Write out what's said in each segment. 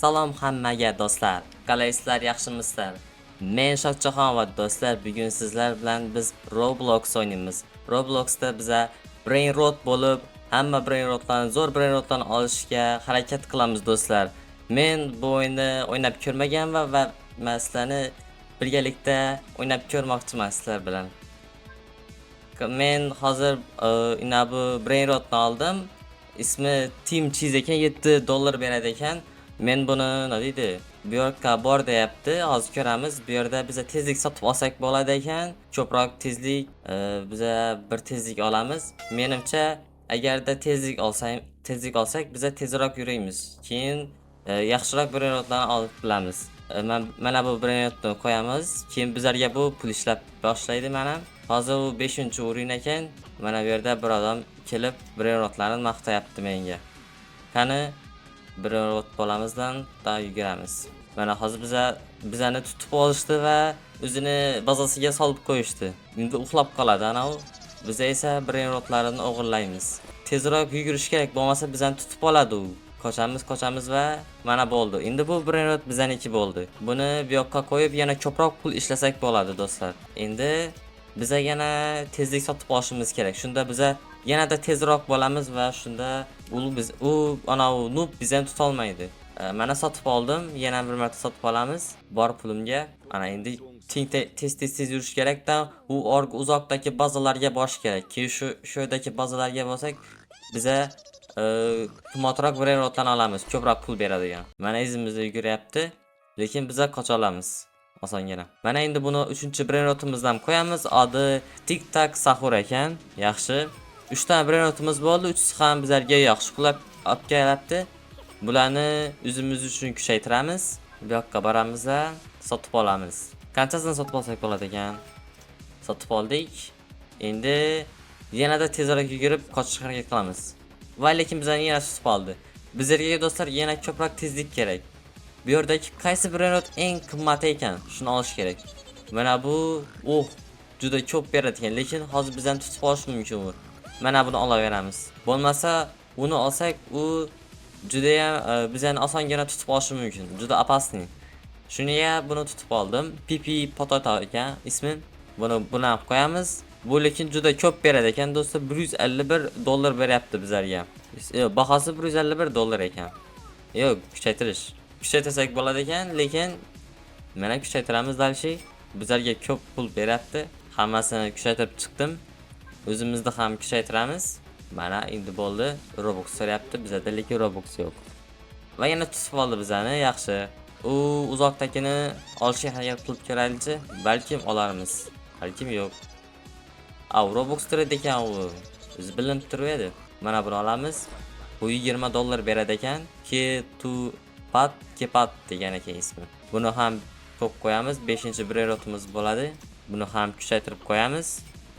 Salom hammaga, do'stlar. Qalaysizlar, yaxshimisizlar? Men Shohjahon va do'stlar, bugun sizlar bilan biz Roblox o'ynaymiz. Robloxda biza brain rot bo'lib, hamma brain rotlarni, zo'r brain rotlarni olishga harakat qilamiz, do'stlar. Men bu o'yinni o'ynab ko'rmaganman va man sizlarni birgalikda o'ynab ko'rmoqchiman sizlar bilan. Men hozir ina bu brain rotni oldim. Ismi Team Cheese ekan, 7 dollar beradi ekan. Men buni nima deydi? Bu yoqqa bor deyapti. Hozir ko'ramiz. Bu yerda biza tezlik sotib olsak bo'ladi ekan. Ko'proq tezlik, biza bir tezlik olamiz. Menimcha, agarda tezlik olsak, biza tezroq yuraymiz. Keyin yaxshiroq brain rotlarni olib bilamiz. Mana bu brain rotni qo'yamiz. Keyin bizlarga bu pul ishlab boshlaydi mana. Hozir u 5-o'rin ekan. Mana bu yerda bir odam kelib brain rotlarni maqtayapti menga. Qani, brain rot bolamizdan da yuguramiz. Mana hozir bizani tutib olishdi va o'zini bazasiga solib qo'yishdi. Endi uxlab qoladi ana u. Biz esa brain rotlarini o'g'irlaymiz. Tezroq yugurish kerak, bo'lmasa bizani tutib oladi u. Qochamiz, qochamiz va mana bo'ldi. Endi bu brain rot bizaniki bo'ldi. Buni bu yoqqa qo'yib yana ko'proq pul ishlasak bo'ladi, do'stlar. Endi biza yana tezlik sotib olishimiz kerak. Shunda biza yanada tezroq bo'lamiz va shunda u ana u noob bizani tutolmaydi. Mana sotib oldim, yana bir marta sotib olamiz bor pulimga. Ana endi tez tez tez yurish kerakda, u uzoqdagi bazalarga borish kerak. Keyin shu yerdagi bazalarga borsak, biza qimmatroq brain rotlarni olamiz, ko'proq pul beradigan. Mana izimizda yuguryapti, lekin biza qocha olamiz osongina. Mana endi buni 3-brain rotimizni ham qo'yamiz. Adi Tik Tak Sahur ekan. Yaxshi. 3 ta brain rotimiz bo'ldi, uchisi ham bizlarga yaxshi pul olib kelyapti. Bularni o'zimiz uchun kuchaytiramiz. Bu yoqqa boramiz va sotib olamiz. Qanchasini sotib olsak bo'ladi ekan? Sotib oldik. Endi yanada tezroq yugurib qochishga harakat qilamiz. Va lekin bizani yana tutib oldi. Bizlarga, do'stlar, yana ko'proq tezlik kerak. Bu yerdagi qaysi brainrot eng qimmati ekan? Shuni olish kerak. Mana bu, oh, juda ko'p beradi ekan, lekin hozir bizani tutib olishi mumkin u. Mana buni olaveramiz. Bo'lmasa, uni olsak, u judayam bizani osongina tutib olishi mumkin. Juda опасный. Shunga buni tutib oldim. Pipi Potato ekan ismi. Buni ham qo'yamiz. Bu lekin juda ko'p beradi ekan, do'stlar, 151 dollar beryapti bizlarga. Yo'q, bahosi 151 dollar ekan. Yo'q, kuchaytirish. Kuchaytirsak bo'ladi ekan, lekin mana kuchaytiramiz дальше. Bizlarga ko'p pul beryapti. Hammasini kuchaytirib chiqdim. O'zimizni ham kuchaytiramiz. Mana endi bo'ldi. Robux so'rayapti, bizada lekin Robux yo'q. Va yana tutib oldi bizani, yaxshi. U uzoqdagini olishga harakat qilib ko'raylikchi, balkim olarmiz. Balkim yo'q. A, Robux turadi ekan u. O'zi bilinib turib edi. Mana buni olamiz. Bu 20 dollar beradi ekan. Ketupat Kepat degan ekan ismi. Buni ham ko'p qo'yamiz. 5-brainrotimiz bo'ladi. Buni ham kuchaytirib qo'yamiz.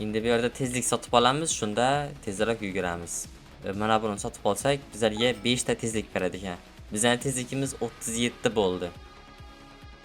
Endi bu yerda tezlik sotib olamiz, shunda tezroq yuguramiz. Mana buni sotib olsak, bizlarga 5 ta tezlik beradi ekan. Bizning tezligimiz 37 bo'ldi.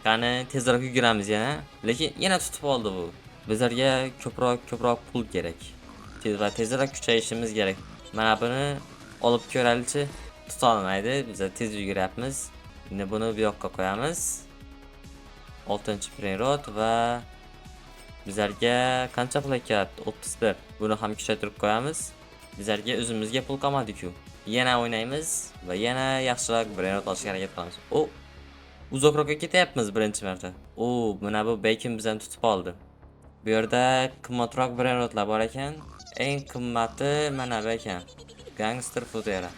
Qani, tezroq yuguramiz yana. Lekin yana tutib oldi bu. Bizlarga ko'proq ko'proq pul kerak. Tez va tezroq kuchayishimiz kerak. Mana buni olib ko'raylikchi. Tuta olmaydi. Biz tez yuguryapmiz. Endi buni bu yoqqa qo'yamiz. 6-brainrot va bizlarga qancha pul kelyapti? 31. Buni ham kuchaytirib qo'yamiz. Bizlarga o'zimizga pul qolmadi-ku. Yana o'ynaymiz va yana yaxshiroq brainrot olishga harakat qilamiz. O, uzoqroqqa ketyapmiz birinchi marta. O, mana bu Bacon bizani tutib oldi. Bu yerda qimmatroq brainrotlar bor ekan. Eng qimmati mana bu ekan. Gangster Footera.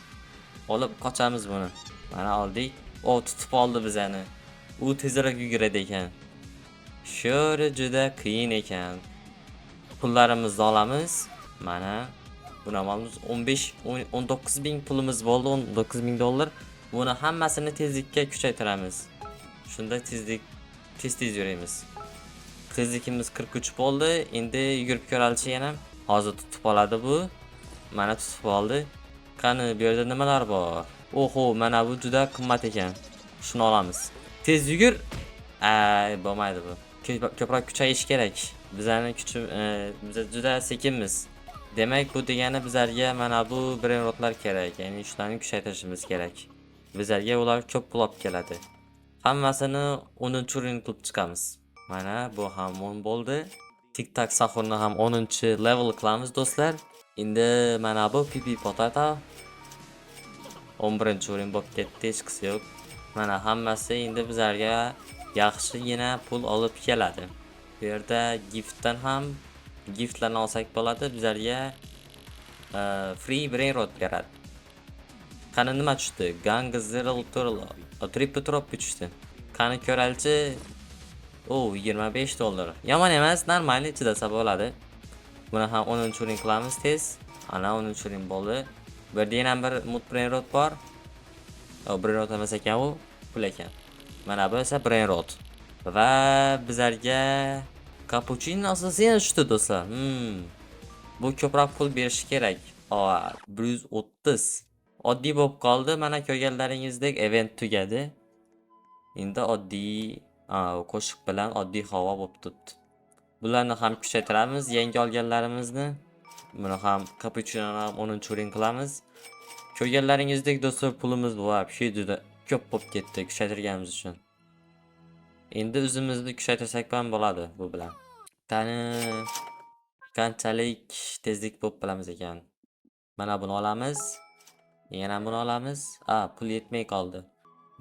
Olib qochamiz buni. Mana oldik. O, tutib oldi bizani. U tezroq yuguradi ekan. Sho'ri juda qiyin ekan. Pullarimizni olamiz. Mana buni ham olamiz. 15 19 ming pulimiz bo'ldi, 19 ming dollar. Buni hammasini tezlikka kuchaytiramiz. Shunda tezlik tez tez yuramiz. Tezligimiz 43 bo'ldi. Endi yugurib ko'raylikchi yana. Hozir tutib oladi bu. Mana tutib oldi. Qani, bu yerda nimalar bor? Oho, mana bu juda qimmat ekan. Shuni olamiz. Tez yugur. Ay, bo'lmaydi bu. Ko'proq kuchayish kerak. Bizani kuchi biz juda sekinmiz. Demak, bu degani bizlarga mana bu brainrotlar kerak. Ya'ni shularni kuchaytirishimiz kerak. Bizlarga ular ko'p pul olib keladi. Hammasini 10-o'rin qilib chiqamiz. Mana bu ham 10 bo'ldi. Tik Tak Sahurni ham 10 level qilamiz, do'stlar. Endi mana bu Pipi Potato 11 o'rin bo'lib ketdi, hechqisi yo'q. Mana hammasi endi bizlarga yaxshigina pul olib keladi. Bu yerda giftdan ham giftlarni olsak bo'ladi, bizlarga free brain rot beradi. Qani, nima tushdi? Gang Zero Turl Triple Trophy tushdi. Qani, ko'ralchi. O, 25 dollar. Yomon emas, нормальный, chidasa bo'ladi. Buni ham 10 o'rin qilamiz tez. Ana, 10 o'rin bo'ldi. Bu yerda yana bir mut brain rot bor. O, brain rot emas ekan u, pul ekan. Mana bu esa brain rot. Va bizlarga kapuchino asosiyam tushdi, do'stlar. Bu ko'proq pul berishi kerak. O, 130. Oddiy bo'lib qoldi. Mana, ko'rganlaringizdek, event tugadi. Endi oddiy qo'shiq bilan oddiy havo bo'lib turibdi. Bularni ham kuchaytiramiz, yangi olganlarimizni. Buni ham, kapuchinoni ham 10 o'rin qilamiz. Ko'rganlaringizdek, do'stlar, pulimiz вообще juda ko'p bo'lib ketdi kuchaytirganimiz uchun. Endi o'zimizni kuchaytirsak ham bo'ladi bu bilan. Qani, qanchalik tezlik bo'lib bilamiz ekan. Mana buni olamiz. Yana buni olamiz. A, pul yetmay qoldi.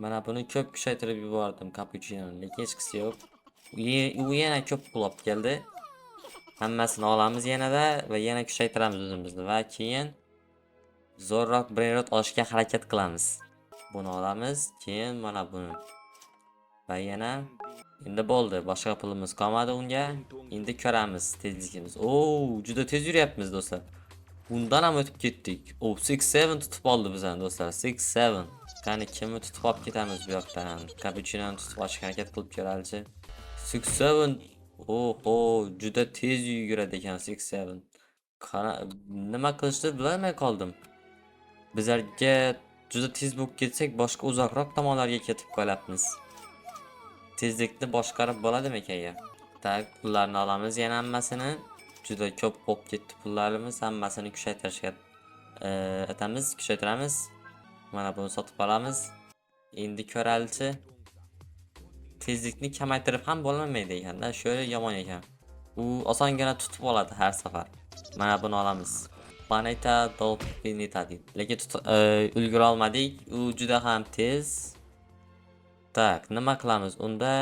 Mana buni ko'p kuchaytirib yubordim kapuchinoni, lekin hechqisi yo'q. U yana ko'p pul olib keldi. Hammasini olamiz yanada va yana kuchaytiramiz o'zimizni va keyin zo'rroq brainrot olishga harakat qilamiz. Buni olamiz, keyin mana buni. Va yana endi bo'ldi, boshqa pulimiz qolmadi unga. Endi ko'ramiz tezligimiz. Oo, juda tez yuryapmiz, do'stlar. Undan ham o'tib ketdik. O, 6 7 tutib oldi bizani, do'stlar. 6 7. Qani, kimni tutib olib ketamiz bu yoqdan? Kapuchinoni tutib olishga harakat qilib ko'ralichi. 6 7. Oho, juda tez yuguradi ekan 6 7. Qara, nima qilishni bilolmay qoldim. Bizlarga juda tez bo'lib ketsak, boshqa uzoqroq tomonlarga ketib qolyapmiz. Tezlikni boshqarib bo'ladimikan ya? Так, pullarni olamiz yana hammasini. Juda ko'p bo'lib ketdi pullarimiz, hammasini kuchaytirishga aytamiz, kuchaytiramiz. Mana buni sotib olamiz. Endi ko'ralichi. Tezlikni kamaytirib ham bo'lmaydi ekanda, shu yomon ekan. U osongina tutib oladi har safar. Mana buni olamiz. Planeta Dolphinita deydi. Lekin ulgura olmadik. U juda ham tez. Так, nima qilamiz? Unda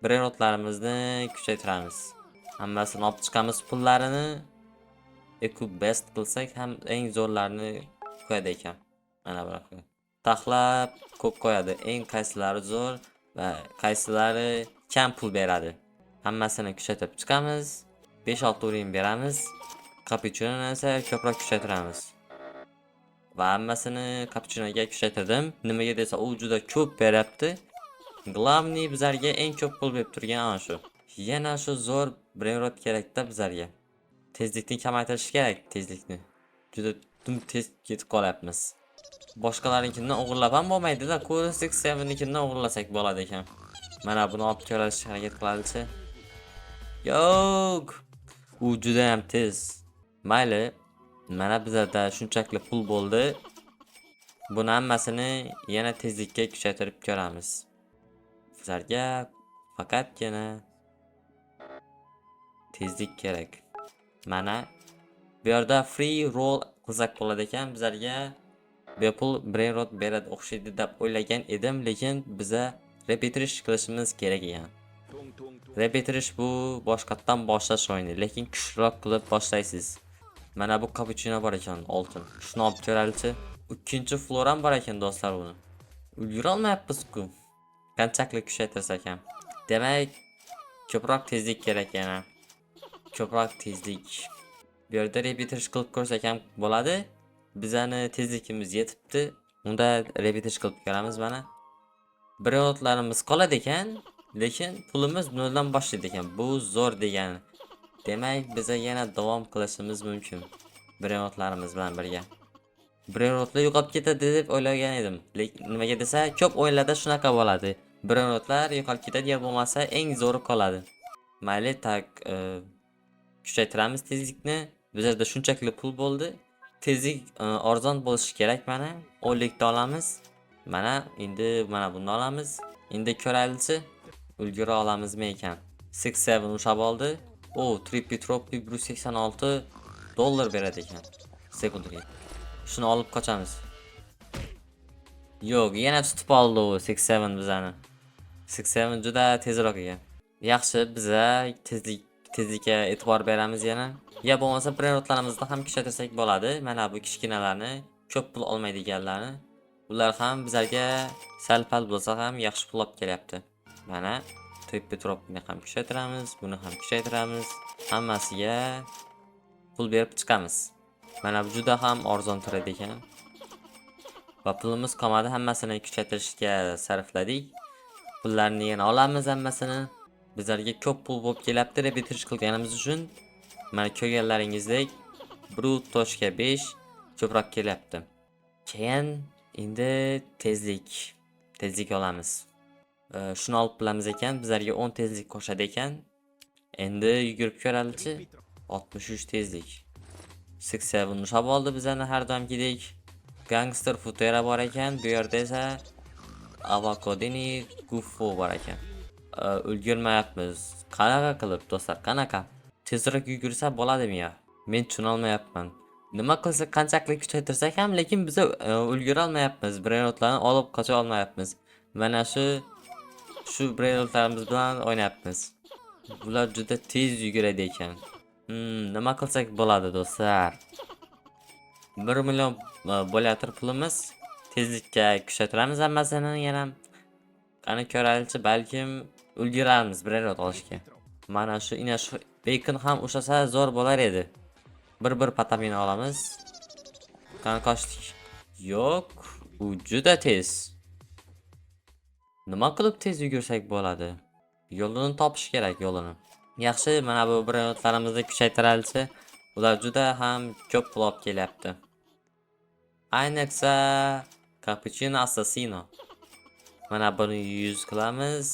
brainrotlarimizni kuchaytiramiz. Hammasini olib chiqamiz pullarini. Equip best qilsak ham eng zo'rlarini qo'yadi ekan. Mana bunaqa. Taxlab ko'p qo'yadi. Eng qaysilari zo'r va qaysilari kam pul beradi. Hammasini kuchaytirib chiqamiz. 5-6 o'rin beramiz. Kapuchinoni esa ko'proq kuchaytiramiz. Va hammasini kapuchinoga kuchaytirdim. Nimaga desa, u juda ko'p beryapti. Главный, bizlarga eng ko'p pul berib turgan ana shu. Yana shu zo'r brainrot kerakda bizlarga. Tezlikni kamaytirish kerak, tezlikni. Juda dum tez ketib qolyapmiz. Boshqalarnikidan o'g'irlab ham bo'lmaydi-da. Cool 7nikidan o'g'irlasak bo'ladi ekan. Mana buni olib ko'rishga harakat qilalichi. Yo'q. U juda ham tez. Mayli, mana bizlarda shunchakli pul bo'ldi. Buni hammasini yana tezlikka kuchaytirib ko'ramiz. Sizlarga faqatgina tezlik kerak. Mana bu yerda free roll qilsak bo'ladi ekan, bizlarga bepul brain rot beradi o'xshaydi deb o'ylagan edim, lekin biza repetirish qilishimiz kerak ekan. Repetirish bu boshqatdan boshlash o'yini, lekin kuchliroq qilib boshlaysiz. Mana bu kapuchino bor ekan, oltin. Shuni olib ko'ralichi. Ikkinchi floor ham bor ekan, do'stlar, buni. Ulgura olmayapmiz-ku. Qanchalik kuchaytirsak ham. Demak, ko'proq tezlik kerak yana. Ko'proq tezlik. Bu yerda repetirish qilib ko'rsak ham bo'ladi. Bizani tezligimiz yetibdi. Unda repetirish qilib ko'ramiz mana. Brainrotlarimiz qoladi ekan, lekin pulimiz noldan boshlaydi ekan. Bu zo'r degani. Demak, biza yana davom qilishimiz mumkin brainrotlarimiz bilan birga. Brainrotlar yo'qolib ketadi deb o'ylagan edim. Lekin nimaga desa, ko'p o'yinlarda shunaqa bo'ladi. Brainrotlar yo'qolib ketadi yo bo'lmasa eng zo'ri qoladi. Mayli, так, kuchaytiramiz tezlikni. Bizlarda shunchakli pul bo'ldi. Tezlik arzon bo'lishi kerak mana. 10 likta olamiz. Mana endi mana buni olamiz. Endi ko'raylikchi, ulgura olamizmi ekan. 6 7 ushlab oldi. O, Trippi Troppi 186 dollar beradi ekan sekundiga. Shuni olib qochamiz. Yo'q, yana tutib oldi u 6 7 bizani. 6 7 juda tezroq ekan. Yaxshi, biza tezlikka e'tibor beramiz yana. Ya bo'lmasa brainrotlarimizni ham kuchaytirsak bo'ladi. Mana bu kichkinalarni, ko'p pul olmaydiganlarni. Ular ham bizlarga sal-pal bo'lsa ham yaxshi pul olib kelyapti. Mana Trippi Tropni ham kuchaytiramiz, buni ham kuchaytiramiz. Hammasiga pul berib chiqamiz. Mana bu juda ham arzon turadi ekan. Va pulimiz qolmadi, hammasini kuchaytirishga sarfladik. Pullarni yana olamiz hammasini. Bizlarga ko'p pul bo'lib kelyapti repetirish qilganimiz uchun. Mana ko'rganlaringizdek 1.5 ko'proq kelyapti. Keyin endi tezlik olamiz. Shuni olib bilamiz ekan, bizlarga 10 tezlik qo'shadi ekan. Endi yugurib ko'raylikchi. 63 tezlik. 6 7 ushlab oldi bizani har doimgidek. Gangster Futera bor ekan, bu yerda esa Avokodini Gufo bor ekan. Ulgurmayapmiz. Qanaqa qilib, do'stlar, qanaqa? Tezroq yugursa bo'ladimi ya? Men tushunolmayapman. Nima qilsak, qanchalik kuchaytirsak ham, lekin biz ulgura olmayapmiz. Brainrotlarni olib qocha olmayapmiz. Mana shu brainrotlarimiz bilan o'ynayapmiz. Bular juda tez yuguradi ekan. Nima qilsak bo'ladi, do'stlar? 1 million bo'layotir pulimiz. Tezlikka kuchaytiramiz hammasini yana. Qani ko'raylikchi, balkim ulgurarmiz brainrot olishga. Mana shu ina shu bacon ham ushlasa zo'r bo'lar edi. Bir patamini olamiz. Qani qochdik. Yo'q, u juda tez. Nima qilib tez yugursak bo'ladi? Yo'lini topish kerak, yo'lini. Yaxshi, mana bu brainrotlarimizni kuchaytiraylikchi. Ular juda ham ko'p pul olib kelyapti. Ayniqsa Cappuccino Assassino. Mana buni 100 qilamiz.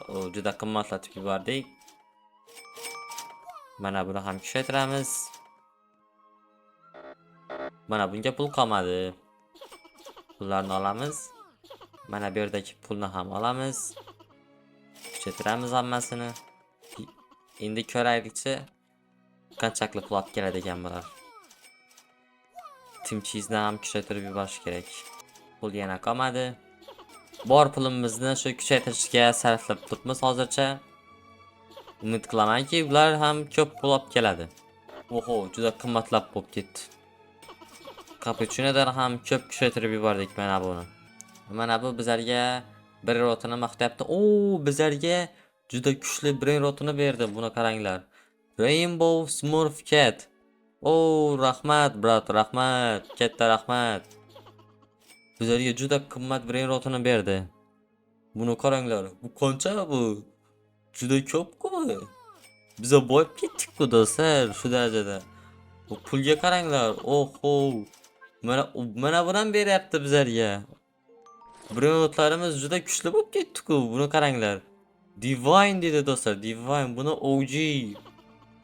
O, juda qimmatlatib yubordik. Mana buni ham kuchaytiramiz. Mana bunga pul qolmadi. Pullarni olamiz. Mana bu yerdagi pulni ham olamiz. Kuchaytiramiz hammasini. Endi ko'raylikchi, qanchalik pul olib keladi ekan bular. Team Cheese'ni ham kuchaytirib yuborish kerak. Pul yana qolmadi. Bor pulimizni shu kuchaytirishga sarflab turibmiz hozircha. Umid qilamanki, ular ham ko'p pul olib keladi. Oho, juda qimmatlab bo'lib ketdi. Cappuccinodan ham ko'p kuchaytirib yubordik mana buni. Mana bu bizlarga brainrotini maqtayapti. O, bizlarga juda kuchli brainrotini berdi. Buni qaranglar. Rainbow Smurf Cat. O, rahmat, брат, rahmat. Katta rahmat. Bizlarga juda qimmat brainrotini berdi. Buni qaranglar. Bu qancha bu? Juda ko'p-ku bu. Biza boyib ketdik-ku, do'stlar, shu darajada. Bu pulga qaranglar. Oho. Mana buni ham beryapti bizlarga. Brainrotlarimiz juda kuchli bo'lib ketdi-ku. Buni qaranglar. Divine dedi, do'stlar. Divine. Buni OG.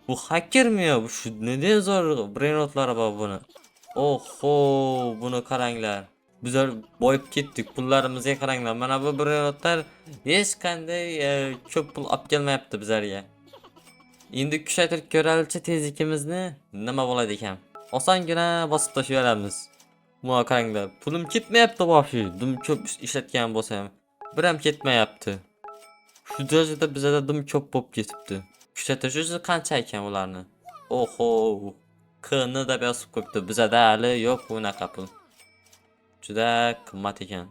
Bu hakermi ya? Bu shu neden zo'r brainrotlari bor buni. Oho, buni qaranglar. Bizlar boyib ketdik. Pullarimizga qaranglar. Mana bu brainrotlar hech qanday ko'p pul olib kelmayapti bizlarga. Endi kuchaytirib ko'raylikchi tezligimizni, nima bo'ladi ekan. Osongina bosib tashlayveramiz. Buna qaranglar. Pulim ketmayapti вообще. Dim ko'p ishlatgan bo'lsam. Bir ham ketmayapti. Shu darajada bizada dim ko'p bo'lib ketibdi. Kuchaytirish o'zi qancha ekan ularni? Oho. Kni deb yozib qo'yibdi. Bizada hali yo'q bunaqa pul. Juda qimmat ekan.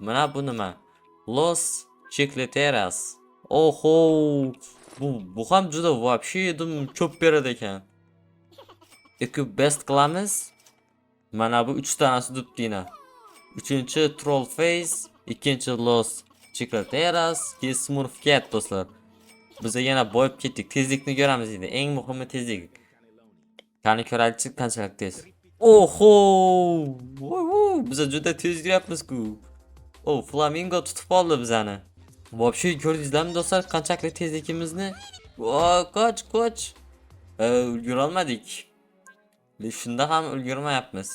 Mana bu nima? Los Chicleteras. Oho. Bu ham juda вообще dim ko'p beradi ekan. Equip best qilamiz. Mana bu 3 tanasi dubdina. Uchinchi Troll Face, ikkinchi Los Chicleteras, keyin Smurf Cat, do'stlar. Biz yana boyib ketdik. Tezlikni ko'ramiz endi. Eng muhimi tezlik. Qani ko'raylikchi, qanchalik tez. Oho! Voy voy, biz juda tez yuryapmiz-ku. O, Flamingo tutib oldi bizani. Вообще ko'rdingizlarmi, do'stlar, qanchalik tezligimizni? Voy, qoch, qoch. Ulgurolmadik. Shunda ham ulgurmayapmiz.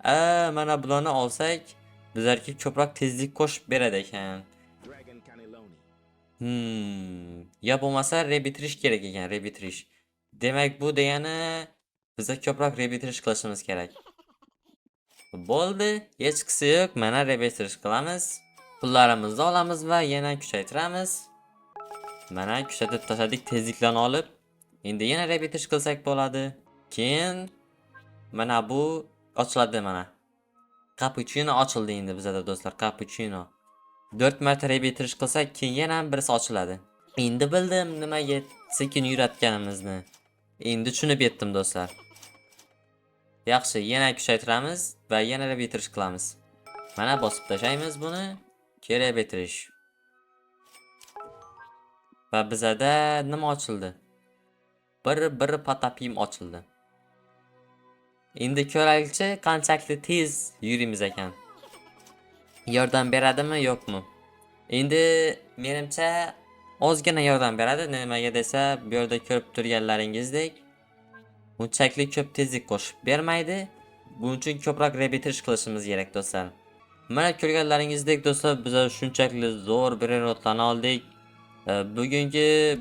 A, mana bularni olsak, bizlarga ko'proq tezlik qo'shib beradi ekan. Dragon Cannelloni. Yo bo'lmasa rebitrish kerak ekan, rebitrish. Demak, bu degani biza ko'proq rebitrish qilishimiz kerak. Bo'ldi, hechqisi yo'q. Mana rebitrish qilamiz. Pullarimizni olamiz va yana kuchaytiramiz. Mana kuchaytirib tashladik tezliklarni olib. Endi yana rebitrish qilsak bo'ladi. Keyin mana bu ochiladi mana. Kapuchino ochildi endi bizada, do'stlar, kapuchino. 4 marta rebitrish qilsak, keyin yana birisi ochiladi. Endi bildim nimaga sekin yuratganimizni. Endi tushunib yetdim, do'stlar. Yaxshi, yana kuchaytiramiz va yana rebitrish qilamiz. Mana bosib tashlaymiz buni. Keyin rebitrish. Va bizada nima ochildi? Bir bir patapim ochildi. Endi ko'raylikchi, qanchalik tez yurimiz ekan. Yordam beradimi, yo'qmi? Endi menimcha ozgina yordam beradi. Nimaga desa, bu yerda ko'rib turganlaringizdek, unchalik ko'p tezlik qo'shib bermaydi. Buning uchun ko'proq rebitrish qilishimiz kerak, do'stlar. Mana ko'rganlaringizdek, do'stlar, biz shunchalik zo'r brainrotlarni oldik.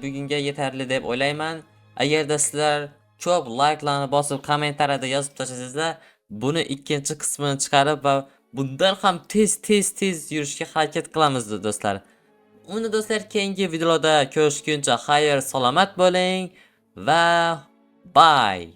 Bugunga yetarli deb o'ylayman. Agarda sizlar ko'p layklarni bosib, kommentariyada yozib tashlasangizlar, buni ikkinchi qismini chiqarib va bundan ham tez tez tez yurishga harakat qilamiz, do'stlar. Uni, do'stlar, keyingi videolarda ko'rishguncha xayr, salomat bo'ling va bye.